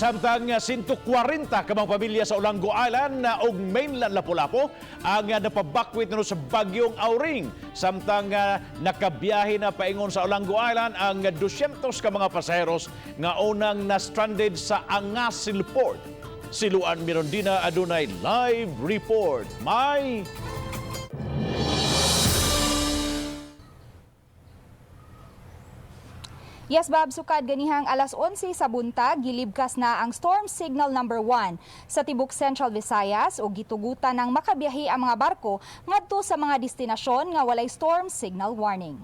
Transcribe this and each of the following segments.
Samtang 140 ka mga pamilya sa Olango Island ug mainland Lapu-Lapu ang napabakwit na sa bagyong Auring. Samtang nakabiyahe na paingon sa Olango Island ang 200 ka mga pasaheros nga unang na-stranded sa Angasil Port. Si Luan Mirondina adunay live report. May Yes, Bob, sukad ganihang alas 11 sa buntag, gilibkas na ang storm signal number 1 sa tibok Central Visayas o gitugutan ng makabiyahe ang mga barko ngadto sa mga destinasyon nga walay storm signal warning.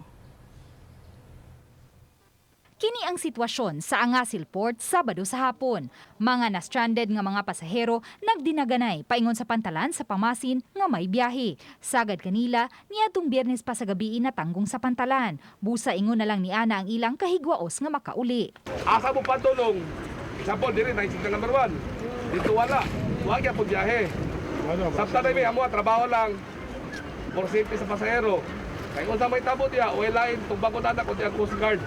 Kini ang sitwasyon sa Angasil Port Sabado sa hapon. Mga na-stranded nga mga pasahero nagdinaganay paingon sa pantalan sa pamasin nga may biyahe. Sagad kanila niadtong Biyernes pa sa gabi natanggong sa pantalan. Busa ingon na lang ni Ana ang ilang kahigwaos nga makauli. Asa mo patulong? Example, diri na signal number 1. Dito wala. Wa gyud po biyahe. Samtang na may amo trabaho lang. For safety sa pasahero. Kay unsa may tabo diya, way line tong bago na kundi ang Coast Guard.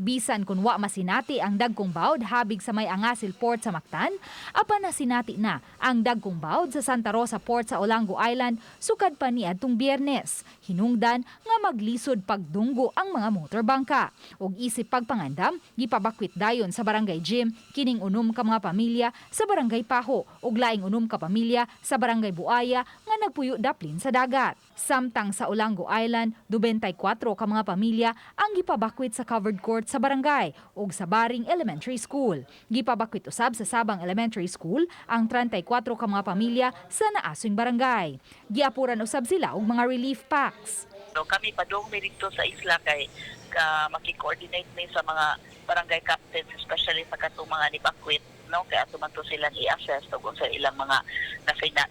Bisan kun wa masinati ang dagkong bawd habig sa may Angasil Port sa Mactan, apan nasinati na ang dagkong bawd sa Santa Rosa Port sa Olango Island sukad pa niadtong Biyernes. Hinungdan nga maglisod pagdunggo ang mga motorbangka. Ug isip pagpangandam, gipabakwit dayon sa Barangay Gym kining 6 ka mga pamilya sa Barangay Paho ug laing 6 ka pamilya sa Barangay Buaya nga nagpuyo daplin sa dagat. Samtang sa Olango Island, 24 ka mga pamilya ang gipabakwit sa covered court sa barangay ug sa Baring Elementary School. Gipabakwit usab sa Sabang Elementary School ang 34 ka mga pamilya sa naasong barangay. Giapuran usab sila og mga relief packs. So kami padung mi dito sa isla kay ka maki-coordinate mi sa mga barangay captains, especially sa katong mga nibakwit, no, kay ato man to silang i-assess ug unsa ilang mga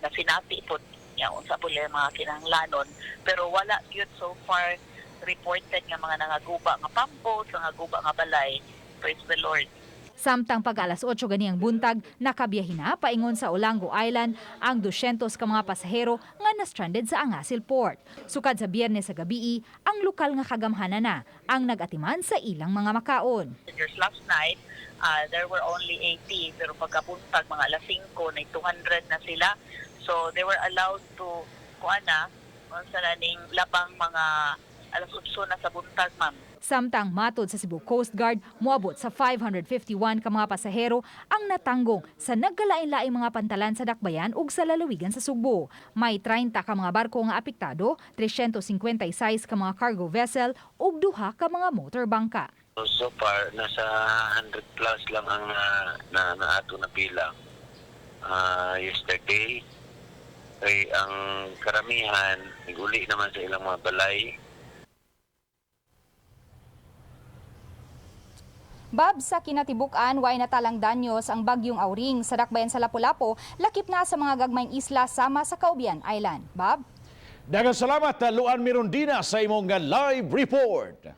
nasinati pod nya, unsa po ilang mga kinahanglanon, pero wala gyud so far reported nga mga nangaguba nga pampo, nangaguba nga balay. Praise the Lord. Samtang pag alas 8 ganiyang buntag, nakabiyahe na paingon sa Olango Island ang 200 ka mga pasahero nga na-stranded sa Angasil Port. Sukad sa Biyernes sa gabii, ang lokal nga kagamhanan na ang nag-atiman sa ilang mga makaon. Passengers last night, there were only 80, pero pagkabuntag mga alas 5 na 200 na sila. So they were allowed to kuan na unsa na ning labang mga alas 8 na sa buntag, ma'am. Samtang matod sa Cebu Coast Guard, moabot sa 551 ka mga pasahero ang natanggong sa nagkalain-laing mga pantalan sa Dakbayan ug sa lalawigan sa Sugbo. May 30 ka mga barko nga apektado, 356 ka mga cargo vessel ug duha ka mga motor bangka. So far, nasa 100 plus lang ang na ato na bilang yesterday. Ay, ang karamihan, naguli naman sa ilang mga balay. Bob, sa kinatibuk-an, way natalang danyos ang bagyong Auring sa dakbayan sa Lapu-Lapu, lakip na sa mga gagmayng isla sama sa Caubian Island. Bob? Daghang salamat, Luan Mirondina, sa imong live report.